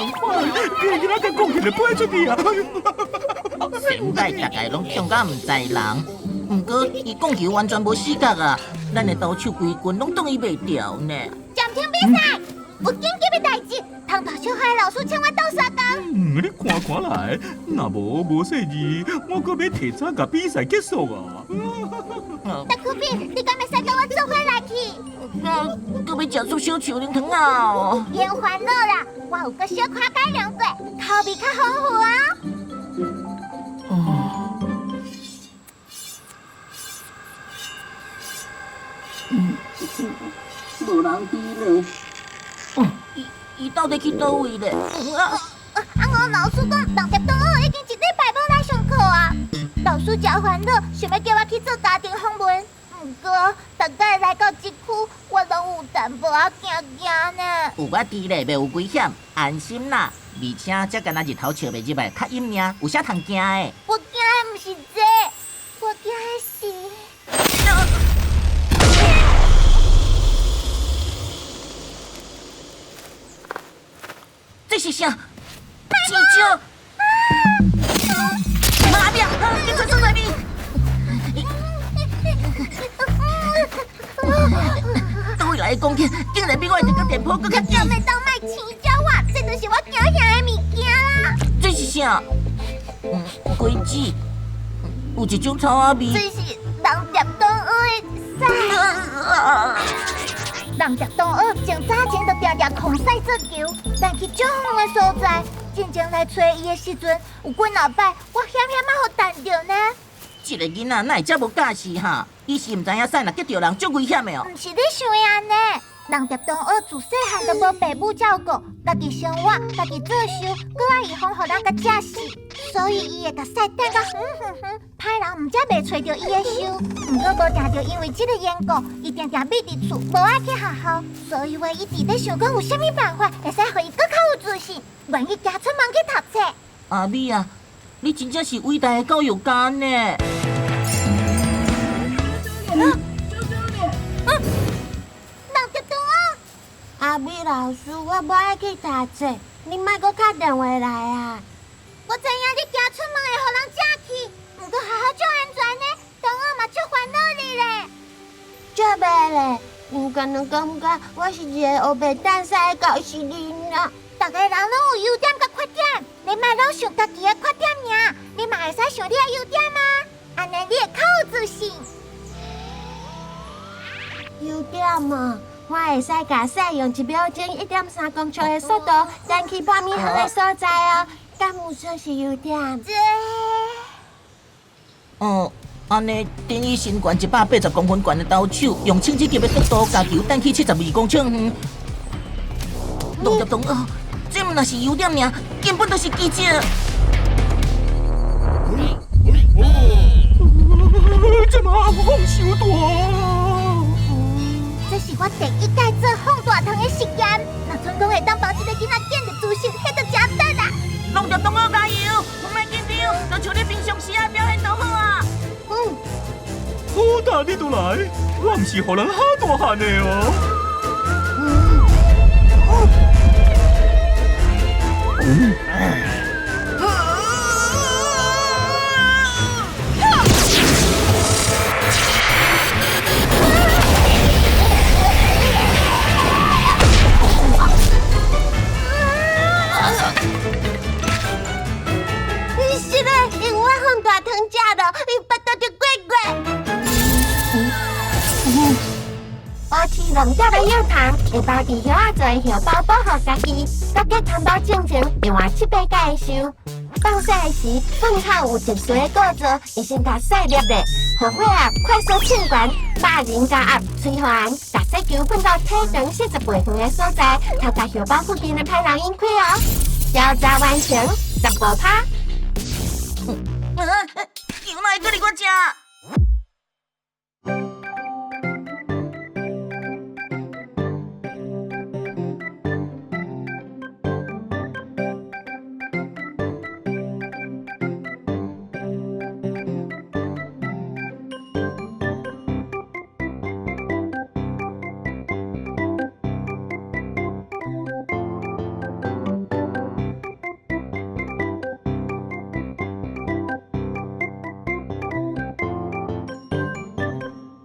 仝款，这个囡仔敢讲起来飞出去啊！先摆逐家攏强甲毋知人，毋過伊講球完全無死角啊！咱的投手規群攏擋伊袂牢呢。暫停比賽，有緊急的代誌，湯頭小海老師請我鬥相共。嗯，你看看來，若無無細膩，我閣欲提早共比賽結束啊！大可比，你敢會使佮我做伙來去？啊，閣欲食素小樹奶糖啊！免煩惱啦，我有閣小可改良過，口味較豐富啊！哦，嗯，無人佇咧。哦，伊伊到底去佗位咧？啊啊！我老師講，人蝶同學已經一禮拜無來上課啊。老師誠煩惱，想欲叫我去做家庭訪問。毋過，逐擺來到這區，我攏有淡薄仔驚驚呢。有我佇咧，袂有危險，安心啦。而且這敢若日頭照袂入來，較陰爾，有啥通驚的？我驚的毋是這，我驚的是……這是啥？痔少！阿扁，警察所在面。佗位來的攻擊，竟然比我的電電波閣較緊。會當莫青椒我，這就是我驚嚇的物件啦。這是啥？嗯，果子，有一種草仔味。這是人蝶同學的屎。人蝶同學從早前就定定控屎做球，咱去足遠的所在，進前來揣伊的時陣，有幾若擺，我險險仔予彈著呢。這個囡仔哪會遮無教示哈？伊是毋知影屎若激著人足危險的哦。毋是你想的按呢。人蝶同學自細漢就無爸母照顧，家己生活，家己做岫，閣愛預防予人共食死，所以伊會共屎擲甲遠遠遠，歹人毋才袂揣著伊的岫。毋過無定著因為這個緣故，伊定定覕佇厝，無愛去學校。所以話伊直咧想講有啥物辦法會使予伊閣較有自信，願意行出門去讀冊。阿美啊，你真正是偉大的教育家呢！阿美老師，我無愛去讀冊，你莫閣敲電話來啊！我知影你行出門會予人食去，毋過學校足安全的，同學嘛足煩惱你咧。才袂咧，我敢若感覺我是一个烏白擲屎的猴硐囡仔。逐个人攏有優點佮缺點，你莫攏想家己的缺點爾，你嘛會使想你的優點啊，按呢你會較有自信。優點嘛，我會使共屎用一秒鐘1.3公尺的速度擲去半米遠的所在哦，敢有算是優點？這哦，按呢等於身懸180公分懸的投手，用銃子級的速度，共球擲去72公尺遠。動蝶同學，這毋若是優點爾，根本就是奇蹟。這嘛放傷大！這是我第一擺做放大糖的實驗，若成功會當幫這個囡仔建立自信，彼就誠讚啦！龍蝶同學加油，毋免緊張，就像你平常時仔表現就好啊。嗯。好大你都來，我毋是予人嚇大漢的哦。是咧，因為我放大糖食了，伊腹肚就怪怪。保持攏蝶的幼糖，會包佇葉仔做的葉包保護家己。閣結糖包進前，另外七八擺的岫。放屎的時，糞口有特殊的構造，會先共屎捏咧，予血壓快速衝懸，百人加壓催化胺，共屎球噴到體長40倍遠的所在，頭共葉包附近的歹人引開哦。調查完成，15趴。球哪會閣佇我遮？